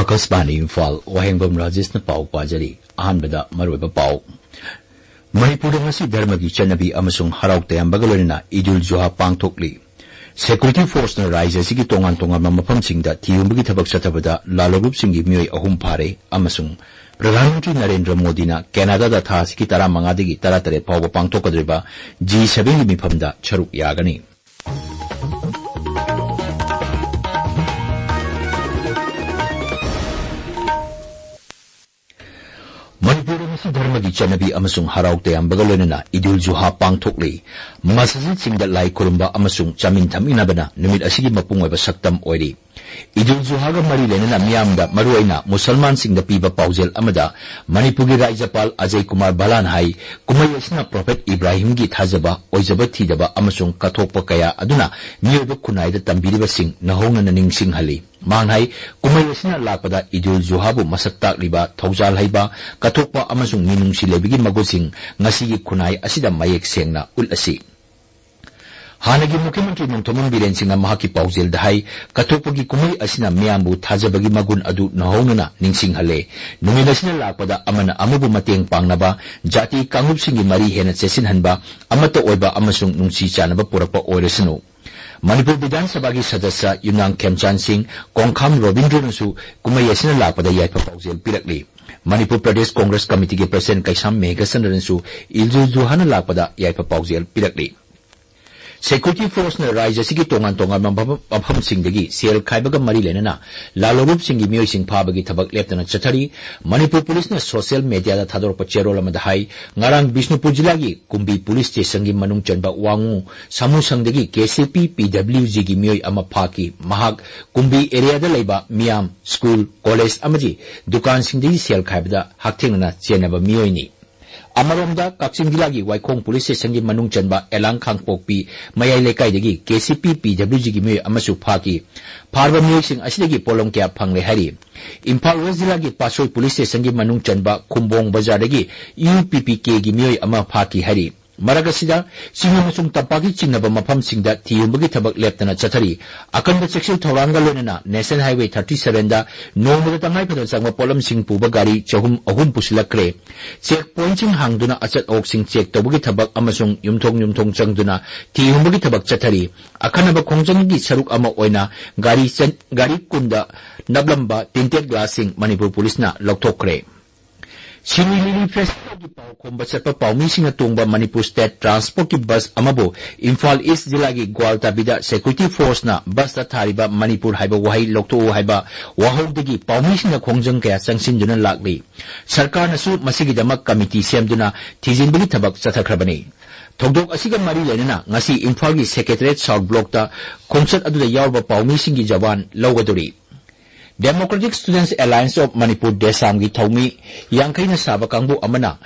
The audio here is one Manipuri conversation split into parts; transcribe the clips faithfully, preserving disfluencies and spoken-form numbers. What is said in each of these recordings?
ꯑꯀꯥꯁꯕꯥꯅꯤ ꯏꯝꯐꯥꯜ, ꯋꯥꯍꯦꯡꯕꯝ ꯔꯥꯖꯦꯁꯅ ꯄꯥꯎ ꯄꯥꯖꯔꯤ꯫ ꯑꯍꯥꯟꯕꯗ ꯃꯔꯨꯑꯣꯏꯕ ꯄꯥꯎ꯫ ꯃꯅꯤꯄꯨꯔꯗ ꯉꯁꯤ ꯙꯔꯃꯒꯤ ꯆꯠꯅꯕꯤ ꯑꯃꯁꯨꯡ ꯍꯔꯥꯎ ꯇꯌꯥꯝꯕꯒ ꯂꯣꯏꯅꯅ ꯏꯗꯨꯜ ꯖꯨꯍꯥ ꯄꯥꯡꯊꯣꯛꯂꯤ꯫ ꯁꯦꯀ꯭ꯌꯨꯔꯤꯇꯤ ꯐꯣꯔꯁꯅ ꯔꯥꯖ꯭ꯌ ꯑꯁꯤꯒꯤ ꯇꯣꯉꯥꯟ ꯇꯣꯉꯥꯟꯕ ꯃꯐꯝꯁꯤꯡꯗ ꯊꯤꯍꯨꯝꯕꯒꯤ ꯊꯕꯛ ꯆꯠꯊꯕꯗ ꯂꯥꯜꯂꯣꯂꯨꯞꯁꯤꯡꯒꯤ ꯃꯤꯑꯣꯏ ꯑꯍꯨꯝ ꯐꯥꯔꯦ ꯑꯃꯁꯨꯡ ꯄ꯭ꯔꯙꯥꯟ ꯃꯟꯇ꯭ꯔꯤ ꯅꯔꯦꯟꯗ꯭ꯔ ꯃꯣꯗꯤꯅ ꯀꯦꯅꯥꯗꯥꯗ ꯊꯥ ꯑꯁꯤꯒꯤ ꯇꯔꯥꯃꯉꯥꯗꯒꯤ ꯇꯔꯥꯇꯔꯦꯠ ꯐꯥꯎꯕ ꯄꯥꯡꯊꯣꯛꯀꯗꯧꯔꯤꯕ ꯖꯤ ꯁꯚꯦꯟꯒꯤ ꯃꯤꯐꯝꯗ ꯁꯔꯨꯛ ꯌꯥꯒꯅꯤ꯫ ꯃꯅꯤꯄꯨꯔꯗ ꯉꯁꯤ ꯙꯔꯃꯒꯤ ꯆꯠꯅꯕꯤ ꯑꯃꯁꯨꯡ ꯍꯔꯥꯎ ꯇꯌꯥꯝꯕꯒ ꯂꯣꯏꯅꯅ ꯏꯗꯨꯜ ꯖꯨꯍꯥ ꯄꯥꯡꯊꯣꯛꯂꯤ꯫ ꯃꯁꯖꯤꯗꯁꯤꯡꯗ ꯂꯥꯏ ꯈꯨꯔꯨꯝꯕ ꯑꯃꯁꯨꯡ ꯆꯥꯃꯤꯟ ꯊꯛꯃꯤꯟꯅꯕꯅ ꯅꯨꯃꯤꯠ ꯑꯁꯤꯒꯤ ꯃꯄꯨꯡ ꯑꯣꯏꯕ ꯁꯛꯇꯝ ꯑꯣꯏꯔꯤ꯫ ꯏꯗꯨꯜ ꯖꯨꯍꯥꯒ ꯃꯔꯤ ꯂꯩꯅꯅ ꯃꯤꯌꯥꯝꯗ, ꯃꯔꯨꯑꯣꯏꯅ ꯃꯨꯁꯜꯃꯥꯟꯁꯤꯡꯗ ꯄꯤꯕ ꯄꯥꯎꯖꯦꯜ ꯑꯃꯗ ꯃꯅꯤꯄꯨꯔꯒꯤ ꯔꯥꯖ꯭ꯌꯄꯥꯜ ꯑꯖꯌ ꯀꯨꯃꯥꯔ ꯚꯂꯥꯟ ꯍꯥꯏ, ꯀꯨꯝꯍꯩ ꯑꯁꯤꯅ ꯄ꯭ꯔꯣꯐꯦꯠ ꯏꯕ꯭ꯔꯥꯍꯤꯝꯒꯤ ꯊꯥꯖꯕ, ꯑꯣꯏꯖꯕ ꯊꯤꯗꯕ ꯑꯃꯁꯨꯡ ꯀꯠꯊꯣꯛꯄ ꯀꯌꯥ ꯑꯗꯨꯅ ꯃꯤꯑꯣꯏꯕ ꯈꯨꯟꯅꯥꯏꯗ ꯇꯝꯕꯤꯔꯤꯕꯁꯤꯡ ꯅꯧꯍꯧꯅꯅ ꯅꯤꯡꯁꯤꯡꯍꯜꯂꯤ꯫ ꯃꯍꯥꯛꯅ ꯍꯥꯏ, ꯀꯨꯝꯍꯩ ꯑꯁꯤꯅ ꯂꯥꯛꯄꯗ ꯏꯗꯨꯜ ꯖꯨꯍꯥꯕꯨ ꯃꯁꯛ ꯇꯥꯛꯂꯤꯕ ꯊꯧꯖꯥꯜ ꯍꯩꯕ, ꯀꯠꯊꯣꯛꯄ ꯑꯃꯁꯨꯡ ꯃꯤꯅꯨꯡꯁꯤ ꯂꯩꯕꯒꯤ ꯃꯒꯨꯟꯁꯤꯡ ꯉꯁꯤꯒꯤ ꯈꯨꯟꯅꯥꯏ ꯑꯁꯤꯗ ꯃꯌꯦꯛ ꯁꯦꯡꯅ ꯎꯠꯂꯁꯤ꯫ ꯍꯥꯟꯅꯒꯤ ꯃꯨꯈ꯭ꯌ ꯃꯟꯇ꯭ꯔꯤ ꯅꯣꯡꯊꯣꯝꯕꯝ ꯕꯤꯔꯦꯟ ꯁꯤꯡꯅ ꯃꯍꯥꯛꯀꯤ ꯄꯥꯎꯖꯦꯜꯗ ꯍꯥꯏ, ꯀꯠꯊꯣꯛꯄꯒꯤ ꯀꯨꯝꯍꯩ ꯑꯁꯤꯅ ꯃꯤꯌꯥꯝꯕꯨ ꯊꯥꯖꯕꯒꯤ ꯃꯒꯨꯟ ꯑꯗꯨ ꯅꯧꯍꯧꯅꯅ ꯅꯤꯡꯁꯤꯡꯍꯜꯂꯦ꯫ ꯅꯨꯃꯤꯠ ꯑꯁꯤꯅ ꯂꯥꯛꯄꯗ ꯑꯃꯅ ꯑꯃꯕꯨ ꯃꯇꯦꯡ ꯄꯥꯡꯅꯕ, ꯖꯥꯇꯤ ꯀꯥꯡꯂꯨꯞꯁꯤꯡꯒꯤ ꯃꯔꯤ ꯍꯦꯟꯅ ꯆꯦꯠꯁꯤꯟꯍꯟꯕ, ꯑꯃꯠꯇ ꯑꯣꯏꯕ ꯑꯃꯁꯨꯡ ꯅꯨꯡꯁꯤ ꯆꯥꯟꯅꯕ ꯄꯨꯔꯛꯄ ꯑꯣꯏꯔꯁꯅꯨ꯫ ꯃꯅꯤꯄꯨꯔ ꯕꯤꯙꯥꯟ ꯁꯚꯥꯒꯤ ꯁꯗꯁ꯭ꯌ ꯌꯨꯝꯅꯥꯝ ꯈꯦꯝꯆꯥꯟ ꯁꯤꯡ, ꯀꯣꯡꯈꯥꯝ ꯔꯣꯕꯤꯟꯗ꯭ꯔꯅꯁꯨ ꯀꯨꯝꯍꯩ ꯑꯁꯤꯅ ꯂꯥꯛꯄꯗ ꯌꯥꯏꯐ ꯄꯥꯎꯖꯦꯜ ꯄꯤꯔꯛꯂꯤ꯫ ꯃꯅꯤꯄꯨꯔ ꯄ꯭ꯔꯗꯦꯁ ꯀꯣꯡꯒ꯭ꯔꯦꯁ ꯀꯃꯤꯇꯤꯒꯤ ꯄ꯭ꯔꯁꯤꯗꯦꯟꯠ ꯀꯩꯁꯥꯝ ꯃꯦꯘꯆꯟꯗ꯭ꯔꯅꯁꯨ ꯏꯗꯨꯜ ꯖꯨꯍꯥꯅ ꯂꯥꯛꯄꯗ ꯌꯥꯏꯐ ꯄꯥꯎꯖꯦꯜ ꯄꯤꯔꯛꯂꯤ꯫ ꯁꯦꯀ꯭ꯌꯨꯔꯤꯇꯤ ꯐꯣꯔꯁꯅ ꯔꯥꯖ꯭ꯌ ꯑꯁꯤꯒꯤ ꯇꯣꯉꯥꯟ ꯇꯣꯉꯥꯟꯕ ꯃꯐꯝ-, ꯃꯐꯝꯁꯤꯡꯗꯒꯤ ꯁꯦꯜ ꯈꯥꯏꯕꯒ ꯃꯔꯤ ꯂꯩꯅꯅ ꯂꯥꯜꯂꯣꯂꯨꯞꯁꯤꯡꯒꯤ ꯃꯤꯑꯣꯏꯁꯤꯡ ꯐꯥꯕꯒꯤ ꯊꯕꯛ ꯂꯦꯞꯇꯅ ꯆꯠꯊꯔꯤ꯫ ꯃꯅꯤꯄꯨꯔ ꯄꯨꯂꯤꯁꯅ ꯁꯣꯁꯤꯌꯦꯜ ꯃꯦꯗꯤꯌꯥꯗ ꯊꯥꯗꯣꯔꯛꯄ ꯆꯦꯔꯣꯜ ꯑꯃꯗ ꯍꯥꯏ, ꯉꯔꯥꯡ ꯕꯤꯁꯅꯨꯄꯨꯔ ꯖꯤꯂꯥꯒꯤ ꯀꯨꯝꯕꯤ ꯄꯨꯂꯤꯁ ꯁ꯭ꯇꯦꯁꯟꯒꯤ ꯃꯅꯨꯡ ꯆꯟꯕ ꯋꯥꯉꯨ ꯁꯥꯃꯨ ꯁꯪꯗꯒꯤ ꯀꯦ ꯁꯤ ꯄꯤ ꯄꯤ ꯗꯕ꯭ꯂꯤꯎ ꯖꯤꯒꯤ ꯃꯤꯑꯣꯏ ꯑꯃ ꯐꯥꯈꯤ꯫ ꯃꯍꯥꯛ ꯀꯨꯝꯕꯤ ꯑꯦꯔꯤꯌꯥꯗ ꯂꯩꯕ ꯃꯤꯌꯥꯝ, ꯁ꯭ꯀꯨꯜ, ꯀꯣꯂꯦꯖ ꯑꯃꯗꯤ ꯗꯨꯀꯥꯟꯁꯤꯡꯗꯒꯤ ꯁꯦꯜ ꯈꯥꯏꯕꯗ ꯍꯛꯊꯦꯡꯅꯅ ꯆꯦꯟꯅꯕ ꯃꯤꯑꯣꯏꯅꯤ꯫ ꯑꯃꯔꯣꯝꯗ, ꯀꯛꯆꯤꯡ ꯖꯤꯂꯥꯒꯤ ꯋꯥꯏꯈꯣꯡ ꯄꯨꯂꯤꯁ ꯁ꯭ꯇꯦꯁꯟꯒꯤ ꯃꯅꯨꯡ ꯆꯟꯕ ꯑꯦꯂꯥꯡ ꯈꯥꯡꯄꯣꯛꯄꯤ ꯃꯌꯥꯏ ꯂꯩꯀꯥꯏꯗꯒꯤ ꯀꯦ ꯁꯤ ꯄꯤ ꯄꯤ ꯗꯕ꯭ꯂꯤꯎ ꯖꯤꯒꯤ ꯃꯤꯑꯣꯏ ꯑꯃꯁꯨ ꯐꯥꯈꯤ꯫ ꯐꯥꯔꯕ ꯃꯤꯑꯣꯏꯁꯤꯡ ꯑꯁꯤꯗꯒꯤ ꯄꯣꯠꯂꯝ ꯀꯌꯥ ꯐꯪꯂꯦ ꯍꯥꯏꯔꯤ꯫ ꯏꯝꯐꯥꯜ ꯋꯦꯁ ꯖꯤꯂꯥꯒꯤ ꯄꯥꯠꯁꯣꯏ ꯄꯨꯂꯤꯁ ꯁ꯭ꯇꯦꯁꯟꯒꯤ ꯃꯅꯨꯡ ꯆꯟꯕ ꯈꯨꯝꯕꯣꯡ ꯕꯖꯥꯔꯗꯒꯤ ꯌꯨ ꯄꯤ ꯄꯤ ꯀꯦꯒꯤ ꯃꯤꯑꯣꯏ ꯑꯃ ꯐꯥꯈꯤ ꯍꯥꯏꯔꯤ꯫ ꯃꯔꯛ ꯑꯁꯤꯗ, ꯆꯤꯡ ꯑꯃꯁꯨꯡ ꯇꯝꯄꯥꯛꯀꯤ ꯆꯤꯡꯅꯕ ꯃꯐꯝꯁꯤꯡꯗ ꯊꯤ ꯍꯨꯝꯕꯒꯤ ꯊꯕꯛ ꯂꯦꯞꯇꯅ ꯆꯠꯊꯔꯤ꯫ ꯑꯀꯟꯕ ꯆꯦꯛꯁꯤꯜ ꯊꯧꯔꯥꯡꯒ ꯂꯣꯏꯅꯅ National Highway thirty seven ꯗ ꯅꯣꯡꯃꯗ ꯇꯉꯥꯏ ꯐꯗꯅ ꯆꯪꯕ ꯄꯣꯠꯂꯝꯁꯤꯡ ꯄꯨꯕ ꯒꯥꯔꯤ ꯆꯍꯨꯝ ꯑꯍꯨꯝ ꯄꯨꯁꯤꯜꯂꯛꯈ꯭ꯔꯦ꯫ Check pointꯁꯤꯡ ꯍꯥꯡꯗꯨꯅ ꯑꯆꯠ ꯑꯋꯣꯛꯁꯤꯡ check ꯇꯧꯕꯒꯤ ꯊꯕꯛ ꯑꯃꯁꯨꯡ ꯌꯨꯝꯊꯣꯡ ꯌꯨꯝꯊꯣꯡ ꯆꯪꯗꯨꯅ ꯊꯤ ꯍꯨꯝꯕꯒꯤ ꯊꯕꯛ ꯆꯠꯊꯔꯤ꯫ ꯑꯈꯟꯅꯕ ꯈꯣꯡꯖꯪꯒꯤ ꯁꯔꯨꯛ ꯑꯃ ꯑꯣꯏꯅ ꯒꯥꯔꯤ ꯆꯟ-, ꯒꯥꯔꯤ ꯀꯨꯟꯗ ꯅꯞꯂꯝꯕ tinted glassꯁꯤꯡ ꯃꯅꯤꯄꯨꯔ ꯄꯨꯂꯤꯁꯅ ꯂꯧꯊꯣꯛꯈ꯭ꯔꯦ꯫ ꯁꯤꯔꯨꯏ ꯂꯤꯂꯤ Festivalꯒꯤ ꯄꯥꯎ ꯈꯣꯝꯕ ꯆꯠꯄ ꯄꯥꯎꯃꯤꯁꯤꯡꯅ ꯇꯣꯡꯕ ꯃꯅꯤꯄꯨꯔ State Transportꯀꯤ bus ꯑꯃꯕꯨ ꯏꯝꯐꯥꯜ East ꯖꯤꯂꯥꯒꯤ ꯒ꯭ꯋꯥꯜꯇꯥꯕꯤꯗ security forceꯅ busꯇ ꯊꯥꯔꯤꯕ ꯃꯅꯤꯄꯨꯔ ꯍꯥꯏꯕ ꯋꯥꯍꯩ ꯂꯧꯊꯣꯛꯎ ꯍꯥꯏꯕ ꯋꯥꯍꯧꯗꯒꯤ ꯄꯥꯎꯃꯤꯁꯤꯡꯅ ꯈꯣꯡꯖꯪ ꯀꯌꯥ ꯆꯪꯁꯤꯟꯗꯨꯅ ꯂꯥꯛꯂꯤ꯫ ꯁꯔꯀꯥꯔꯅꯁꯨ ꯃꯁꯤꯒꯤꯗꯃꯛ committee ꯁꯦꯝꯗꯨꯅ ꯊꯤꯖꯤꯟꯕꯒꯤ ꯊꯕꯛ ꯆꯠꯊꯈ꯭ꯔꯕꯅꯤ꯫ ꯊꯧꯗꯣꯛ ꯑꯁꯤꯒ ꯃꯔꯤ ꯂꯩꯅꯅ ꯉꯁꯤ ꯏꯝꯐꯥꯜꯒꯤ Secretariat South Blockꯇ ꯈꯣꯡꯆꯠ ꯑꯗꯨꯗ ꯌꯥꯎꯔꯕ ꯄꯥꯎꯃꯤꯁꯤꯡꯒꯤ Jawan ꯂꯧꯒꯗꯧꯔꯤ꯫ Democratic Students Alliance of Manipur, ꯗꯦꯁꯥꯝꯒꯤ ꯊꯧꯃꯤ ꯌꯥꯡꯈꯩꯅ ꯁꯥꯕ ꯀꯥꯡꯕꯨ ꯑꯃꯅ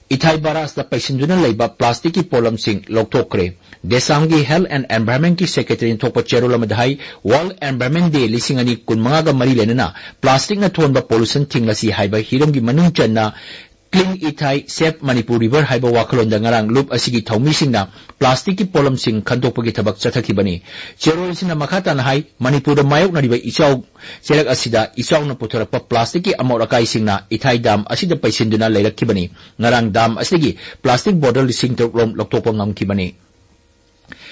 ꯏꯊꯥꯏ ꯕꯥꯔꯥꯖꯇ ꯄꯩꯁꯤꯟꯗꯨꯅ ꯂꯩꯕ plasticꯀꯤ ꯄꯣꯠꯂꯝꯁꯤꯡ ꯂꯧꯊꯣꯛꯈ꯭ꯔꯦ꯫ ꯗꯦꯁꯥꯝꯒꯤ Health and Environmentꯀꯤ Secretaryꯅ ꯊꯣꯛꯄ ꯆꯦꯔꯣꯜ ꯑꯃꯗ ꯍꯥꯏ, World Environment Day ꯂꯤꯁꯤꯡ ꯑꯅꯤ ꯀꯨꯟꯃꯉꯥꯒ ꯃꯔꯤ ꯂꯩꯅꯅ plasticꯅ ꯊꯣꯛꯍꯟꯕ pollution ꯊꯤꯡꯂꯁꯤ ꯍꯥꯏꯕ ꯍꯤꯔꯝꯒꯤ ꯃꯅꯨꯡ ꯆꯟꯅ Clean Ithai, Save Manipur River ꯍꯥꯏꯕ ꯋꯥꯈꯜꯂꯣꯟꯗ ꯉꯔꯥꯡ ꯂꯨꯞ ꯑꯁꯤꯒꯤ ꯊꯧꯃꯤꯁꯤꯡꯅ plasticꯀꯤ ꯄꯣꯠꯂꯝꯁꯤꯡ ꯈꯟꯗꯣꯛꯄꯒꯤ ꯊꯕꯛ ꯆꯠꯊꯈꯤꯕꯅꯤ꯫ ꯆꯦꯔꯣꯜ ꯑꯁꯤꯅ ꯃꯈꯥ ꯇꯥꯅ ꯍꯥꯏ, ꯃꯅꯤꯄꯨꯔꯗ ꯃꯥꯌꯣꯛꯅꯔꯤꯕ ꯏꯆꯥꯎ ꯆꯦꯔꯛ ꯑꯁꯤꯗ ꯏꯆꯥꯎꯅ ꯄꯨꯊꯣꯔꯛꯄ plasticꯀꯤ ꯑꯃꯣꯠ ꯑꯀꯥꯏꯁꯤꯡꯅ ꯏꯊꯥꯏ dam ꯑꯁꯤꯗ ꯄꯩꯁꯤꯟꯗꯨꯅ ꯂꯩꯔꯛꯈꯤꯕꯅꯤ꯫ ꯉꯔꯥꯡ dam ꯑꯁꯤꯗꯒꯤ plastic bottle ꯂꯤꯁꯤꯡ ꯇꯔꯨꯛ ꯔꯣꯝ ꯂꯧꯊꯣꯛꯄ ꯉꯝꯈꯤꯕꯅꯤ꯫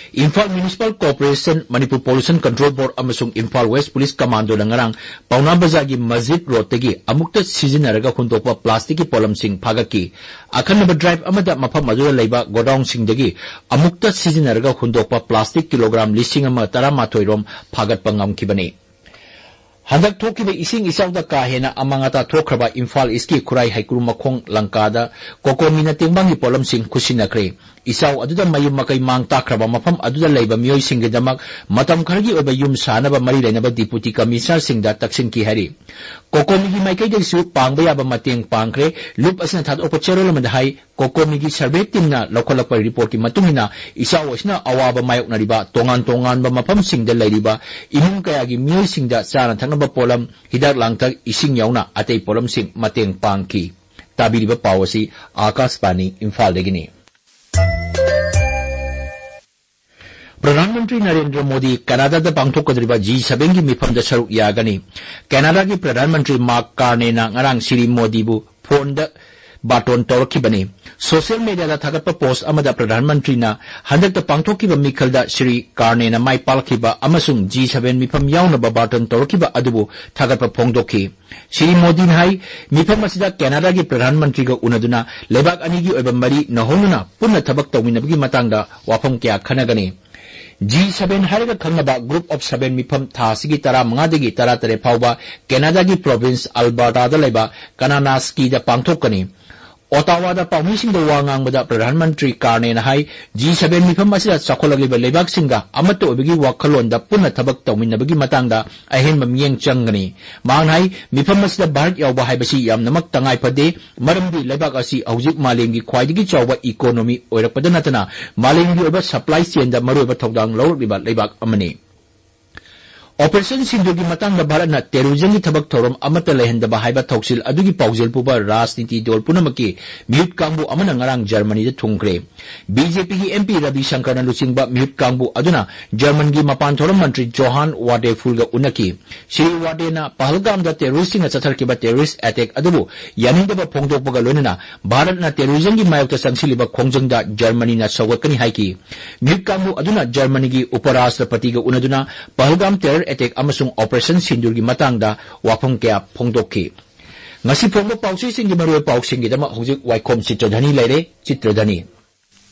Imphal Municipal Corporation, Manipur Pollution Control Board ꯑꯃꯁꯨꯡ ꯏꯝꯐꯥꯜ West Police Commandoꯅ ꯉꯔꯥꯡ ꯄꯥꯎꯅꯥ ꯕꯖꯥꯔꯒꯤ ꯃꯁꯖꯤꯗ ꯔꯣꯗꯇꯒꯤ ꯑꯃꯨꯛꯇ ꯁꯤꯖꯤꯟꯅꯔꯒ ꯍꯨꯟꯗꯣꯛꯄ plasticꯀꯤ ꯄꯣꯠꯂꯝꯁꯤꯡ ꯐꯥꯒꯠꯈꯤ꯫ ꯑꯈꯟꯅꯕ drive ꯑꯃꯗ ꯃꯐꯝ ꯑꯗꯨꯗ ꯂꯩꯕ godownꯁꯤꯡꯗꯒꯤ ꯑꯃꯨꯛꯇ ꯁꯤꯖꯤꯟꯅꯔꯒ ꯍꯨꯟꯗꯣꯛꯄ plastic kilogram ꯂꯤꯁꯤꯡ ꯑꯃ ꯇꯔꯥꯃꯥꯊꯣꯏ ꯔꯣꯝ ꯐꯥꯒꯠꯄ ꯉꯝꯈꯤꯕꯅꯤ꯫ ꯍꯟꯗꯛ ꯊꯣꯛꯈꯤꯕ ꯏꯁꯤꯡ ꯏꯆꯥꯎꯗ ꯀꯥ ꯍꯦꯟꯅ ꯑꯃꯥꯡ ꯑꯇꯥ ꯊꯣꯛꯈ꯭ꯔꯕ ꯏꯝꯐꯥꯜ Eastꯀꯤ ꯈꯨꯔꯥꯏ ꯍꯩꯀ꯭ꯔꯨ ꯃꯈꯣꯡ ꯂꯪꯀꯥꯗ COCOMIꯅ ꯇꯦꯡꯕꯥꯡꯒꯤ ꯄꯣꯠꯂꯝꯁꯤꯡ ꯈꯨꯠꯁꯤꯟꯅꯈ꯭ꯔꯦ꯫ ꯏꯆꯥꯎ ꯑꯗꯨꯗ ꯃꯌꯨꯝ ꯃꯀꯩ ꯃꯥꯡ ꯇꯥꯛꯈ꯭ꯔꯕ ꯃꯐꯝ ꯑꯗꯨꯗ ꯂꯩꯕ ꯃꯤꯑꯣꯏꯁꯤꯡꯒꯤꯗꯃꯛ ꯃꯇꯝ ꯈꯔꯒꯤ ꯑꯣꯏꯕ ꯌꯨꯝ ꯁꯥꯅꯕ ꯃꯔꯤ ꯂꯩꯅꯕ Deputy Commissionerꯁꯤꯡꯗ ꯇꯛꯁꯤꯟꯈꯤ ꯍꯥꯏꯔꯤ꯫ COCOMIꯒꯤ ꯃꯥꯏꯀꯩꯗꯒꯤꯁꯨ ꯄꯥꯡꯕ ꯌꯥꯕ ꯃꯇꯦꯡ ꯄꯥꯡꯈ꯭ꯔꯦ꯫ ꯂꯨꯞ ꯑꯁꯤꯅ ꯊꯥꯗꯣꯛꯄ ꯆꯦꯔꯣꯜ ꯑꯃꯗ ꯍꯥꯏ, COCOMIꯒꯤ survey teamꯅ ꯂꯧꯈꯠꯂꯛꯄ reportꯀꯤ ꯃꯇꯨꯡ ꯏꯟꯅ, ꯏꯆꯥꯎ ꯑꯁꯤꯅ ꯑꯋꯥꯕ ꯃꯥꯌꯣꯛꯅꯔꯤꯕ ꯇꯣꯉꯥꯟ ꯇꯣꯉꯥꯟꯕ ꯃꯐꯝꯁꯤꯡꯗ ꯂꯩꯔꯤꯕ ꯏꯃꯨꯡ ꯀꯌꯥꯒꯤ ꯃꯤꯑꯣꯏꯁꯤꯡꯗ ꯆꯥꯅ ꯊꯛꯅꯕ ꯄꯣꯠꯂꯝ, ꯍꯤꯗꯥꯛ ꯂꯥꯡꯊꯛ, ꯏꯁꯤꯡ ꯌꯥꯎꯅ ꯑꯇꯩ ꯄꯣꯠꯂꯝꯁꯤꯡ ꯃꯇꯦꯡ ꯄꯥꯡꯈꯤ꯫ ꯇꯥꯕꯤꯔꯤꯕ ꯄꯥꯎ ꯑꯁꯤ ꯑꯥꯀꯥꯁꯕꯥꯅꯤ ꯏꯝꯐꯥꯜꯗꯒꯤꯅꯤ꯫ ꯄ꯭ꯔꯙꯥꯟ ꯃꯟꯇ꯭ꯔꯤ ꯅꯔꯦꯟꯗ꯭ꯔ ꯃꯣꯗꯤ ꯀꯦꯅꯥꯗꯥꯗ ꯄꯥꯡꯊꯣꯛꯀꯗꯧꯔꯤꯕ ꯖꯤ ꯁꯚꯦꯟꯒꯤ ꯃꯤꯐꯝꯗ ꯁꯔꯨꯛ ꯌꯥꯒꯅꯤ꯫ ꯀꯦꯅꯥꯗꯥꯒꯤ ꯄ꯭ꯔꯙꯥꯟ ꯃꯟꯇ꯭ꯔꯤ ꯃꯥꯔꯛ ꯀꯥꯔꯅꯦꯅ ꯉꯔꯥꯡ ꯁ꯭ꯔꯤ ꯃꯣꯗꯤꯕꯨ ꯐꯣꯟꯗ ꯕꯥꯇꯣꯟ ꯇꯧꯔꯛꯈꯤꯕꯅꯤ꯫ ꯁꯣꯁꯤꯌꯦꯜ ꯃꯤꯗꯤꯌꯥꯗ ꯊꯥꯒꯠꯄ ꯄꯣꯁ ꯑꯃꯗ ꯄ꯭ꯔꯙꯥꯟ ꯃꯟꯇ꯭ꯔꯤꯅ ꯍꯟꯗꯛꯇ ꯄꯥꯡꯊꯣꯛꯈꯤꯕ ꯃꯤꯈꯜꯗ ꯁ꯭ꯔꯤ ꯀꯥꯔꯅꯦꯅ ꯃꯥꯏ ꯄꯥꯛꯂꯛꯈꯤꯕ ꯑꯃꯁꯨꯡ ꯖꯤ ꯁꯚꯦꯟ ꯃꯤꯐꯝ ꯌꯥꯎꯅꯕ ꯕꯥꯇꯣꯟ ꯇꯧꯔꯛꯈꯤꯕ ꯑꯗꯨꯕꯨ ꯊꯥꯒꯠꯄ ꯐꯣꯡꯗꯣꯛꯈꯤ꯫ ꯁ꯭ꯔꯤ ꯃꯣꯗꯤꯅ ꯍꯥꯏ, ꯃꯤꯐꯝ ꯑꯁꯤꯗ ꯀꯦꯅꯥꯗꯥꯒꯤ ꯄ꯭ꯔꯙꯥꯟ ꯃꯟꯇ꯭ꯔꯤꯒ ꯎꯅꯗꯨꯅ ꯂꯩꯕꯥꯛ ꯑꯅꯤꯒꯤ ꯑꯣꯏꯕ ꯃꯔꯤ ꯅꯧꯍꯧꯅꯅ ꯄꯨꯟꯅ ꯊꯕꯛ ꯇꯧꯃꯤꯟꯅꯕꯒꯤ ꯃꯇꯥꯡꯗ ꯋꯥꯐꯝ ꯀꯌꯥ ꯈꯟꯅꯒꯅꯤ꯫ ꯖꯤ ꯁꯚꯦꯟ ꯍꯥꯏꯔꯒ ꯈꯪꯅꯕ Group of Seven ꯃꯤꯐꯝ ꯊꯥ ꯑꯁꯤꯒꯤ ꯇꯔꯥꯃꯉꯥꯗꯒꯤ ꯇꯔꯥꯇꯔꯦꯠ ꯐꯥꯎꯕ ꯀꯦꯅꯥꯗꯥꯒꯤ ꯄ꯭ꯔꯣꯚꯤꯟꯁ ꯑꯜꯕꯔꯇꯥꯗ ꯂꯩꯕ ꯀꯅꯥꯅꯥꯁꯀꯤꯗ ꯄꯥꯡꯊꯣꯛꯀꯅꯤ꯫ ꯑꯣꯇꯥꯋꯥꯗ ꯄꯥꯎꯃꯤꯁꯤꯡꯗ ꯋꯥ ꯉꯥꯡꯕꯗ ꯄ꯭ꯔꯙꯥꯟ ꯃꯟꯇ꯭ꯔꯤ ꯀꯥꯔꯅꯦꯅ ꯍꯥꯏ, ꯖꯤ ꯁꯚꯦꯟ ꯃꯤꯐꯝ ꯑꯁꯤꯗ ꯆꯥꯎꯈꯠꯂꯛꯂꯤꯕ ꯂꯩꯕꯥꯛꯁꯤꯡꯒ ꯑꯃꯠꯇ ꯑꯣꯏꯕꯒꯤ ꯋꯥꯈꯜꯂꯣꯟꯗ ꯄꯨꯟꯅ ꯊꯕꯛ ꯇꯧꯃꯤꯟꯅꯕꯒꯤ ꯃꯇꯥꯡꯗ ꯑꯍꯦꯟꯕ ꯃꯤꯠꯌꯦꯡ ꯆꯪꯒꯅꯤ꯫ ꯃꯍꯥꯛꯅ ꯍꯥꯏ, ꯃꯤꯐꯝ ꯑꯁꯤꯗ ꯚꯥꯔꯠ ꯌꯥꯎꯕ ꯍꯥꯏꯕꯁꯤ ꯌꯥꯝꯅꯃꯛ ꯇꯉꯥꯏ ꯐꯗꯦ, ꯃꯔꯝꯗꯤ ꯂꯩꯕꯥꯛ ꯑꯁꯤ ꯍꯧꯖꯤꯛ ꯃꯥꯂꯦꯝꯒꯤ ꯈ꯭ꯋꯥꯏꯗꯒꯤ ꯆꯥꯎꯕ ꯏꯀꯣꯅꯣꯃꯤ ꯑꯣꯏꯔꯛꯄꯗ ꯅꯠꯇꯅ ꯃꯥꯂꯦꯝꯒꯤ ꯑꯣꯏꯕ ꯁꯄ꯭ꯂꯥꯏ ꯆꯦꯟꯗ ꯃꯔꯨꯑꯣꯏꯕ ꯊꯧꯗꯥꯡ ꯂꯧꯔꯛꯂꯤꯕ ꯂꯩꯕꯥꯛ ꯑꯃꯅꯤ꯫ ꯑꯣꯄꯔꯦꯁꯟ ꯁꯤꯟꯗꯨꯔꯒꯤ ꯃꯇꯥꯡꯗ ꯚꯥꯔꯠꯅ ꯇꯦꯔꯣꯔꯤꯖꯝꯒꯤ ꯊꯕꯛ ꯊꯧꯔꯝ ꯑꯃꯠꯇ ꯂꯩꯍꯟꯗꯕ ꯍꯥꯏꯕ ꯊꯧꯁꯤꯜ ꯑꯗꯨꯒꯤ ꯄꯥꯎꯖꯦꯜ ꯄꯨꯕ ꯔꯥꯖꯅꯤꯇꯤ ꯗꯣꯜ ꯄꯨꯝꯅꯃꯛꯀꯤ ꯃꯤꯍꯨꯠ ꯀꯥꯡꯕꯨ ꯑꯃꯅ ꯉꯔꯥꯡ ꯖꯔꯃꯅꯤꯗ ꯊꯨꯡꯈ꯭ꯔꯦ꯫ ꯕꯤ ꯖꯦ ꯄꯤꯒꯤ ꯑꯦꯝ ꯄꯤ ꯔꯕꯤ ꯁꯪꯀꯔꯅ ꯂꯨꯆꯤꯡꯕ ꯃꯤꯍꯨꯠ ꯀꯥꯡꯕꯨ ꯑꯗꯨꯅ ꯖꯔꯃꯟꯒꯤ ꯃꯄꯥꯟ ꯊꯧꯔꯝ ꯃꯟꯇ꯭ꯔꯤ ꯖꯣꯍꯥꯟ ꯋꯥꯗꯦꯐꯨꯜꯒ ꯎꯅꯈꯤ꯫ ꯁ꯭ꯔꯤ ꯋꯥꯗꯦꯅ ꯄꯍꯜꯒꯥꯝꯗ ꯇꯦꯔꯣꯔꯤꯁꯁꯤꯡꯅ ꯆꯠꯊꯔꯛꯈꯤꯕ ꯇꯦꯔꯣꯔꯤꯁ ꯑꯦꯇꯦꯛ ꯑꯗꯨꯕꯨ ꯌꯥꯅꯤꯡꯗꯕ ꯐꯣꯡꯗꯣꯛꯄꯒ ꯂꯣꯏꯅꯅ ꯚꯥꯔꯠꯅ ꯇꯦꯔꯣꯔꯤꯖꯝꯒꯤ ꯃꯥꯌꯣꯛꯇ ꯆꯪꯁꯤꯜꯂꯤꯕ ꯈꯣꯡꯖꯪꯗ ꯖꯔꯃꯅꯤꯅ ꯁꯧꯒꯠꯀꯅꯤ ꯍꯥꯏꯈꯤ꯫ ꯃꯤꯍꯨꯠ ꯀꯥꯡꯕꯨ ꯑꯗꯨꯅ ꯖꯔꯃꯅꯤꯒꯤ ꯎꯄꯔꯥꯁꯇ꯭ꯔꯄꯇꯤꯒ ꯎꯅꯗꯨꯅ ꯄꯍꯜꯒꯥꯝ ꯇꯦꯔꯔ ꯑꯦꯇꯦꯛ ꯑꯃꯁꯨꯡ ꯑꯣꯄꯔꯦꯁꯟ ꯁꯤꯟꯗꯨꯔꯒꯤ ꯃꯇꯥꯡꯗ ꯋꯥꯐꯝ ꯀꯌꯥ ꯐꯣꯡꯗꯣꯛꯈꯤ꯫ ꯉꯁꯤ ꯐꯣꯡꯕ ꯄꯥꯎꯆꯦꯁꯤꯡꯒꯤ ꯃꯔꯨꯑꯣꯏꯕ ꯄꯥꯎꯁꯤꯡꯒꯤꯗꯃꯛ ꯍꯧꯖꯤꯛ ꯋꯥꯏꯈꯣꯝ ꯆꯤꯇ꯭ꯔꯙꯅꯤ ꯂꯩꯔꯦ꯫ ꯆꯤꯇ꯭ꯔꯙꯅꯤ꯫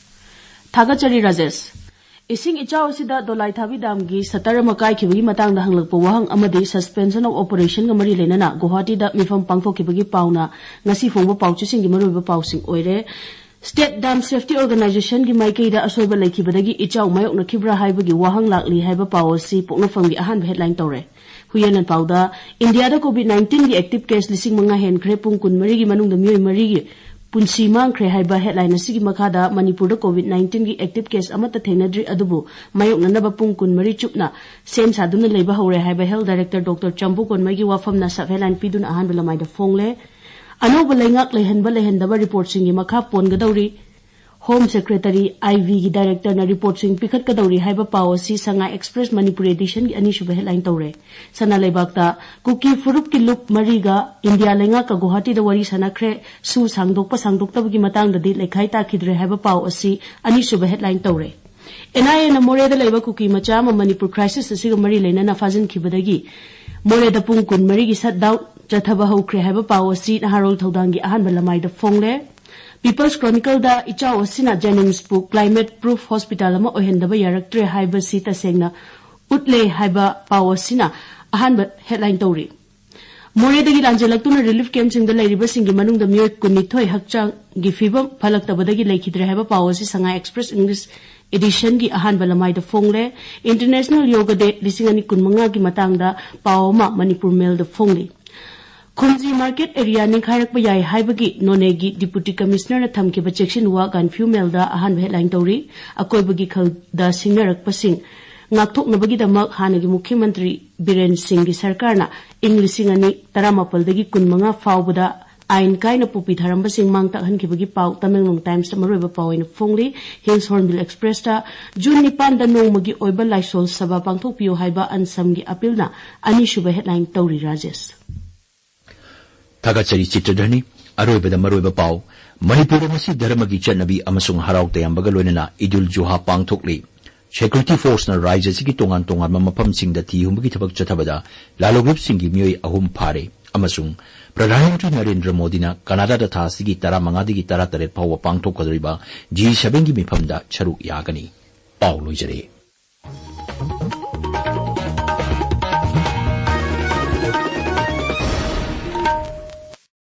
ꯊꯥꯒꯠꯆꯔꯤ ꯔꯥꯖꯦꯁ꯫ ꯏꯁꯤꯡ ꯏꯆꯥꯎ ꯑꯁꯤꯗ ꯗꯣꯂꯥꯏꯊꯥꯕꯤ ꯗꯥꯝꯒꯤ ꯁꯇꯔ ꯑꯃ ꯀꯥꯏꯈꯤꯕꯒꯤ ꯃꯇꯥꯡꯗ ꯍꯪꯂꯛꯄ ꯋꯥꯍꯪ ꯑꯃꯗꯤ ꯁꯁꯄꯦꯟꯁꯟ ꯑꯣꯐ ꯑꯣꯄꯔꯦꯁꯟꯒ ꯃꯔꯤ ꯂꯩꯅꯅ ꯒꯨꯋꯥꯍꯥꯇꯤꯗ ꯃꯤꯐꯝ ꯄꯥꯡꯊꯣꯛꯈꯤꯕꯒꯤ ꯄꯥꯎꯅ ꯉꯁꯤ ꯐꯣꯡꯕ ꯄꯥꯎꯆꯦꯁꯤꯡꯒꯤ ꯃꯔꯨꯑꯣꯏꯕ ꯄꯥꯎꯁꯤꯡ ꯑꯣꯏꯔꯦ꯫ ꯁ꯭ꯇꯦꯠ ꯗꯥꯝ ꯁꯦꯐꯇꯤ ꯑꯣꯔꯒꯅꯥꯏꯖꯦꯁꯟꯒꯤ ꯃꯥꯏꯀꯩꯗ ꯑꯁꯣꯏꯕ ꯂꯩꯈꯤꯕꯗꯒꯤ ꯏꯆꯥꯎ ꯃꯥꯌꯣꯛꯅꯈꯤꯕ꯭ꯔꯥ ꯍꯥꯏꯕꯒꯤ ꯋꯥꯍꯪ ꯂꯥꯛꯂꯤ ꯍꯥꯏꯕ ꯄꯥꯎ ꯑꯁꯤ ꯄꯣꯛꯅꯐꯝꯒꯤ ꯑꯍꯥꯟꯕ ꯍꯦꯗꯂꯥꯏꯟ ꯇꯧꯔꯦ꯫ ꯍꯨꯏꯌꯦꯟ ꯂꯥꯟꯄꯥꯎꯗ ꯏꯟꯗꯤꯌꯥꯗ ꯀꯣꯚꯤꯗ ꯅꯥꯏꯟꯇꯤꯟꯒꯤ ꯑꯦꯛꯇꯤꯚ ꯀꯦꯁ ꯂꯤꯁꯤꯡ ꯃꯉꯥ ꯍꯦꯟꯈ꯭ꯔꯦ, ꯄꯨꯡ ꯀꯨꯟꯃꯔꯤꯒꯤ ꯃꯅꯨꯡꯗ ꯃꯤꯑꯣꯏ ꯃꯔꯤꯒꯤ ꯄꯨꯟꯁꯤ ꯃꯥꯡꯈ꯭ꯔꯦ ꯍꯥꯏꯕ ꯍꯦꯗꯂꯥꯏꯟ ꯑꯁꯤꯒꯤ ꯃꯈꯥꯗ ꯃꯅꯤꯄꯨꯔꯗ ꯀꯣꯚꯤꯗ ꯅꯥꯏꯟꯇꯤꯟꯒꯤ ꯑꯦꯛꯇꯤꯚ ꯀꯦꯁ ꯑꯃꯠꯇ ꯊꯦꯡꯅꯗ꯭ꯔꯤ, ꯑꯗꯨꯕꯨ ꯃꯥꯌꯣꯛꯅꯅꯕ ꯄꯨꯡ ꯀꯨꯟꯃꯔꯤ ꯆꯨꯞꯅ ꯁꯦꯝ ꯁꯥꯗꯨꯅ ꯂꯩꯕ ꯍꯧꯔꯦ ꯍꯥꯏꯕ ꯍꯦꯜꯊ ꯗꯥꯏꯔꯦꯛꯇꯔ ꯗꯣꯛꯇꯔ ꯆꯝꯕꯨ ꯀꯣꯟꯃꯩꯒꯤ ꯋꯥꯐꯝꯅ ꯁꯕ ꯍꯦꯗꯂꯥꯏꯟ ꯄꯤꯗꯨꯅ ꯑꯍꯥꯟꯕ ꯂꯃꯥꯏꯗ ꯐꯣꯡꯂꯦ꯫ ꯑꯅꯧꯕ ꯂꯩꯉꯥꯛ ꯂꯩꯍꯟꯕ ꯂꯩꯍꯟꯗꯕ ꯔꯤꯄꯣꯔꯠꯁꯤꯡꯒꯤ ꯃꯈꯥ ꯄꯣꯟꯒꯗꯧꯔꯤ꯫ Home Secretary I V ꯒꯤ Director ꯅ report ꯁꯤꯡ ꯄꯤꯈꯠꯀꯗꯧꯔꯤ ꯍꯥꯏꯕ ꯄꯥꯎ ꯑꯁꯤ Sangai Express Manipur edition ꯒꯤ ꯑꯅꯤꯁꯨꯕ headline ꯇꯧꯔꯦ꯫ ꯁꯅꯥ ꯂꯩꯕꯥꯛꯇ ꯀꯨꯀꯤ ꯐꯨꯔꯨꯞꯀꯤ ꯂꯨꯞ ꯃꯔꯤꯒ ꯏꯟꯗꯤꯌꯥ ꯂꯩꯉꯥꯛꯀ ꯒꯨꯋꯥꯍꯥꯇꯤꯗ ꯋꯥꯔꯤ ꯁꯥꯟꯅꯈ꯭ꯔꯦ꯫ ꯁꯨ ꯁꯥꯡꯗꯣꯛꯄ ꯁꯥꯡꯗꯣꯛꯇꯕꯒꯤ ꯃꯇꯥꯡꯗꯗꯤ ꯂꯩꯈꯥꯏ ꯇꯥꯈꯤꯗ꯭ꯔꯦ ꯍꯥꯏꯕ ꯄꯥꯎ ꯑꯁꯤ ꯑꯅꯤꯁꯨꯕ headline ꯇꯧꯔꯦ꯫ N I A ꯅ ꯃꯣꯔꯦꯗ ꯂꯩꯕ ꯀꯨꯀꯤ ꯃꯆꯥ ꯑꯃ ꯃꯅꯤꯄꯨꯔ crisis ꯑꯁꯤꯒ ꯃꯔꯤ ꯂꯩꯅꯅ ꯐꯥꯖꯤꯟꯈꯤꯕꯗꯒꯤ ꯃꯣꯔꯦꯗ ꯄꯨꯡ ꯀꯨꯟꯃꯔꯤꯒꯤ shutdown ꯆꯠꯊꯕ ꯍꯧꯈ꯭ꯔꯦ ꯍꯥꯏꯕ ꯄꯥꯎ ꯑꯁꯤ ꯅꯍꯥꯔꯣꯜ ꯊꯧꯗꯥꯡꯒꯤ ꯑꯍꯥꯟꯕ ꯂꯃꯥꯏꯗ ꯐꯣꯡꯂꯦ꯫ People's Chronicle ꯗ ꯏꯆꯥꯎ ꯑꯁꯤꯅ JNIMS ꯄꯨ climate proof hospital ꯑꯃ ꯑꯣꯏꯍꯟꯗꯕ ꯌꯥꯔꯛꯇ꯭ꯔꯦ ꯍꯥꯏꯕꯁꯤ ꯇꯁꯦꯡꯅ ꯎꯠꯂꯦ ꯍꯥꯏꯕ ꯄꯥꯎ ꯑꯁꯤꯅ ꯑꯍꯥꯟꯕ headline ꯇꯧꯔꯤ꯫ ꯃꯣꯔꯦꯗꯒꯤ ꯂꯥꯟꯖꯦꯜꯂꯛꯇꯨꯅ relief camp ꯁꯤꯡꯗ ꯂꯩꯔꯤꯕꯁꯤꯡꯒꯤ ꯃꯅꯨꯡꯗ ꯃꯤꯑꯣꯏ ꯀꯨꯟꯅꯤꯊꯣꯏ ꯍꯛꯆꯥꯡꯒꯤ ꯐꯤꯕꯝ ꯐꯠꯂꯛꯇꯕꯗꯒꯤ ꯂꯩꯈꯤꯗ꯭ꯔꯦ ꯍꯥꯏꯕ ꯄꯥꯎ ꯑꯁꯤ Sangai Express English edition ꯒꯤ ꯑꯍꯥꯟꯕ ꯂꯃꯥꯏꯗ ꯐꯣꯡꯂꯦ꯫ International Yoga Day ꯂꯤꯁꯤꯡ ꯑꯅꯤ ꯀꯨꯟꯃꯉꯥꯒꯤ ꯃꯇꯥꯡꯗ ꯄꯥꯎ ꯑꯃ Manipur Mail ꯗ ꯐꯣꯡꯂꯤ꯫ ꯈꯨꯝꯖꯤ market area ꯅꯤꯡꯈꯥꯏꯔꯛꯄ ꯌꯥꯏ ꯍꯥꯏꯕꯒꯤ ꯅꯣꯅꯦꯒꯤ Deputy Commissioner ꯅ ꯊꯝꯈꯤꯕ ꯆꯦꯛꯁꯤꯟ ꯋꯥ ꯒꯥꯟꯐꯤꯎ mail ꯗ ꯑꯍꯥꯟꯕ headline ꯇꯧꯔꯤ꯫ ꯑꯀꯣꯏꯕꯒꯤ ꯈꯜꯗ ꯁꯤꯡꯅꯔꯛꯄꯁꯤꯡ ꯉꯥꯛꯊꯣꯛꯅꯕꯒꯤꯗꯃꯛ ꯍꯥꯟꯅꯒꯤ ꯃꯨꯈ꯭ꯌ ꯃꯟꯇ꯭ꯔꯤ ꯕꯤꯔꯦꯟ ꯁꯤꯡꯒꯤ ꯁꯔꯀꯥꯔꯅ ꯏꯪ ꯂꯤꯁꯤꯡ ꯑꯅꯤ ꯇꯔꯥꯃꯥꯄꯜꯗꯒꯤ ꯀꯨꯟꯃꯉꯥ ꯐꯥꯎꯕꯗ ꯑꯥꯏꯟ ꯀꯥꯏꯅ ꯄꯣꯄꯤ ꯊꯥꯔꯝꯕꯁꯤꯡ ꯃꯥꯡ ꯇꯥꯛꯍꯟꯈꯤꯕꯒꯤ ꯄꯥꯎ ꯇꯃꯦꯡꯂꯣꯡ Times ꯇ ꯃꯔꯨꯑꯣꯏꯕ ꯄꯥꯎ ꯑꯣꯏꯅ ꯐꯣꯡꯂꯤ꯫ Hills Hornbill Express ꯇ ꯖꯨꯟ ꯅꯤꯄꯥꯟꯗ ꯅꯣꯡꯃꯒꯤ ꯑꯣꯏꯕ ꯂꯥꯏꯁꯣꯜ ꯁꯚꯥ ꯄꯥꯡꯊꯣꯛꯄꯤꯌꯨ ꯍꯥꯏꯕ ꯑꯟꯁꯝꯒꯤ appeal ꯅ ꯑꯅꯤꯁꯨꯕ headline ꯇꯧꯔꯤ꯫ ꯔꯥꯖꯦꯁ꯫ ꯊꯥꯒꯠꯆꯔꯤ ꯆꯤꯇ꯭ꯔꯙꯔꯅꯤ꯫ ꯑꯔꯣꯏꯕꯗ ꯃꯔꯨꯑꯣꯏꯕ ꯄꯥꯎ꯫ ꯃꯅꯤꯄꯨꯔꯗ ꯉꯁꯤ ꯙꯔꯃꯒꯤ ꯆꯠꯅꯕꯤ ꯑꯃꯁꯨꯡ ꯍꯔꯥꯎ ꯇꯌꯥꯝꯕꯒ ꯂꯣꯏꯅꯅ ꯏꯗꯨꯜ ꯖꯨꯍꯥ ꯄꯥꯡꯊꯣꯛꯂꯤ꯫ Security Force ꯅ ꯔꯥꯖ꯭ꯌ ꯑꯁꯤꯒꯤ ꯇꯣꯉꯥꯟ ꯇꯣꯉꯥꯟꯕ ꯃꯐꯝꯁꯤꯡꯗ ꯊꯤ ꯍꯨꯝꯕꯒꯤ ꯊꯕꯛ ꯆꯠꯊꯕꯗ ꯂꯥꯂꯣꯡꯂꯨꯞꯁꯤꯡꯒꯤ ꯃꯤꯑꯣꯏ ꯑꯍꯨꯝ ꯐꯥꯔꯦ ꯑꯃꯁꯨꯡ ꯄ꯭ꯔꯙꯥꯟ ꯃꯟꯇ꯭ꯔꯤ ꯅꯔꯦꯟꯗ꯭ꯔ ꯃꯣꯗꯤꯅ ꯀꯅꯥꯗꯥꯗ ꯊꯥ ꯑꯁꯤꯒꯤ ꯇꯔꯥꯃꯉꯥꯗꯒꯤ ꯇꯔꯥꯇꯔꯦꯠ ꯐꯥꯎꯕ ꯄꯥꯡꯊꯣꯛꯀꯗꯧꯔꯤꯕ G seven ꯒꯤ ꯃꯤꯐꯝꯗ ꯁꯔꯨꯛ ꯌꯥꯒꯅꯤ꯫ ꯄꯥꯎ ꯂꯣꯏꯖꯔꯦ꯫